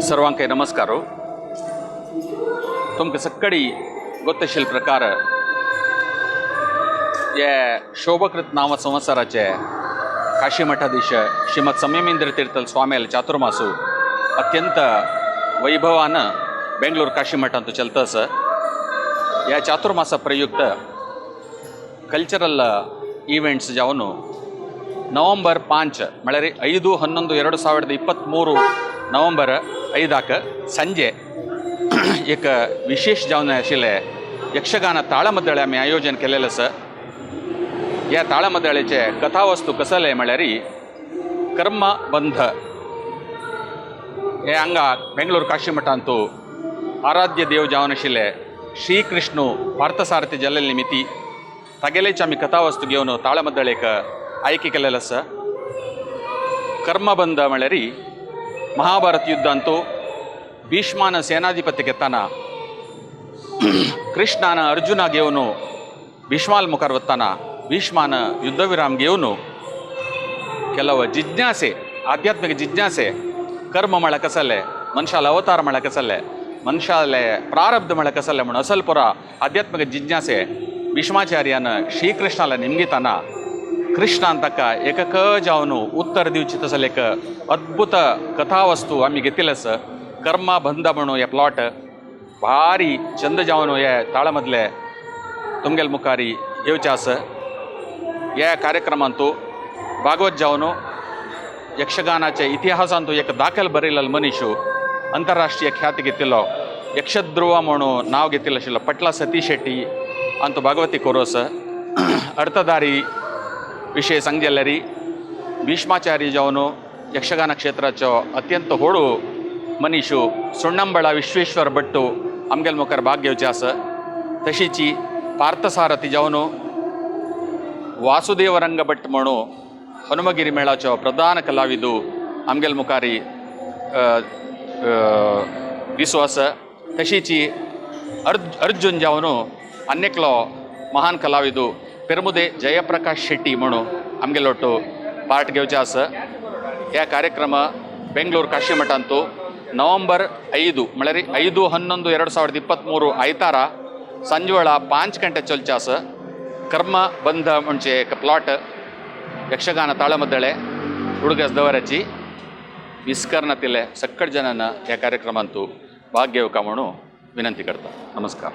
सर्वांक नमस्कार. तुमकां सक्कडी गोत्तशील प्रकार हे शोभकृत नाम संवत्सराचे काशी मठाधीश श्रीमद संयमेंद्र तीर्थल स्वामील चातुर्मासू अत्यंत वैभवान बेंगळूर काशी मठांत चलता आसा. ह्या चातुर्मासा प्रयुक्त कल्चरल इव्हेंट्स जावन नವೆಂಬರ್ 5 म्हळ्यार 5-11-2023 नವೆಂಬರ್ 5 ಸಂಜೆ एक विशेष जावन आशिल्लें यक्षगान ताळमद्दळे आमी आयोजन केलेलें आसा. ह्या ताळमद्दळेचे कथावस्तू कसले म्हळ्यार कर्म बंध. हे हांगा बेंगळूर काशी मठांतू आराध्य देव जावन आशिल्ले श्रीकृष्ण पार्थसारथी जाल्ले निमित्ती तागेलेच आमी कथावस्तू घेवन ताळमद्दळेक आयके केलेलें आसा. कर्मबंध म्हळ्यार महाभारत युद्धांतू भीष्मान सेनाधिपती घेताना कृष्णान अर्जुना घेवन भीष्माल मुखार वताना भीष्मान युद्धविराम घेवन ಕೆಲವು ಜಿಜ್ಞಾಸೆ, ಆಧ್ಯಾತ್ಮಿಕ ಜಿಜ್ಞಾಸೆ, कर्म म्हळ्यार कसलें, मनशाले अवतार म्हळ्यार कसलें, मनशाले प्रारब्ध म्हळ्यार कसलें म्हणून असल पुरा आध्यात्मिक जिज्ञासे भीष्माचार्यान श्रीकृष्णाला निमगिताना कृष्णान ताका एकक जावन उत्तर दिवची तसले एक अद्भुत कथावस्तू आमी घेतिल्लें आसा. कर्मबंध म्हणून हे प्लॉट भारी चंद जावन हे ताळमदले तुमगेल मुखारी येवचें आसा. ह्या कार्यक्रमांतू भागवत जावन यक्षगानाच्या इतिहासांतू एक दाखल बरयलेलो मनीस, अंतरराष्ट्रीय ख्याती घेतिल्लो, यक्षध्रुव म्हणून नांव घेतिल्लो आशिल्लो पटला सतीश शेट्टी अंतू भागवती कोरोस अर्थधारी विशय सांगजेल्यारी भीष्माचार्य जावन यक्षगान क्षेत्राचो अत्यंत होडू मनीशु सुण्णंबळ विश्वेश्वर भट्टू आमगेल मुखार भाग घेवचे आसा. तशीची पार्थसारथी जावन वासुदेव रंग भट म्हणू हनुमगिरी मेळाचो प्रधान कलाविदू आमगेल मुखारी दिसो आसा. तशीची अर्जुन जावन अन्येकलो महान कलाविदू पेरमुदे जयप्रकाश शेट्टी म्हणून आमगेलो ಒಟ್ಟು पार्ट घेवचे आसा. ह्या कार्यक्रम ಬೆಂಗಳೂರು ಕಾಶಿ ಮಠಂತು ನವೆಂಬರ್ 5 म्हळ्यार 5-11-2023 आयतारा सांजवेळा 5 ಗಂಟೆ चलचे आसा. कर्म बंध म्हणजे एक प्लॉट यक्षगाನ ताळमद्दळे उडगस दवराची विस्करणातील सक्कट जणांना या कार्यक्रमांतू भाग घेवका म्हणून विनंती करता. नमस्कार.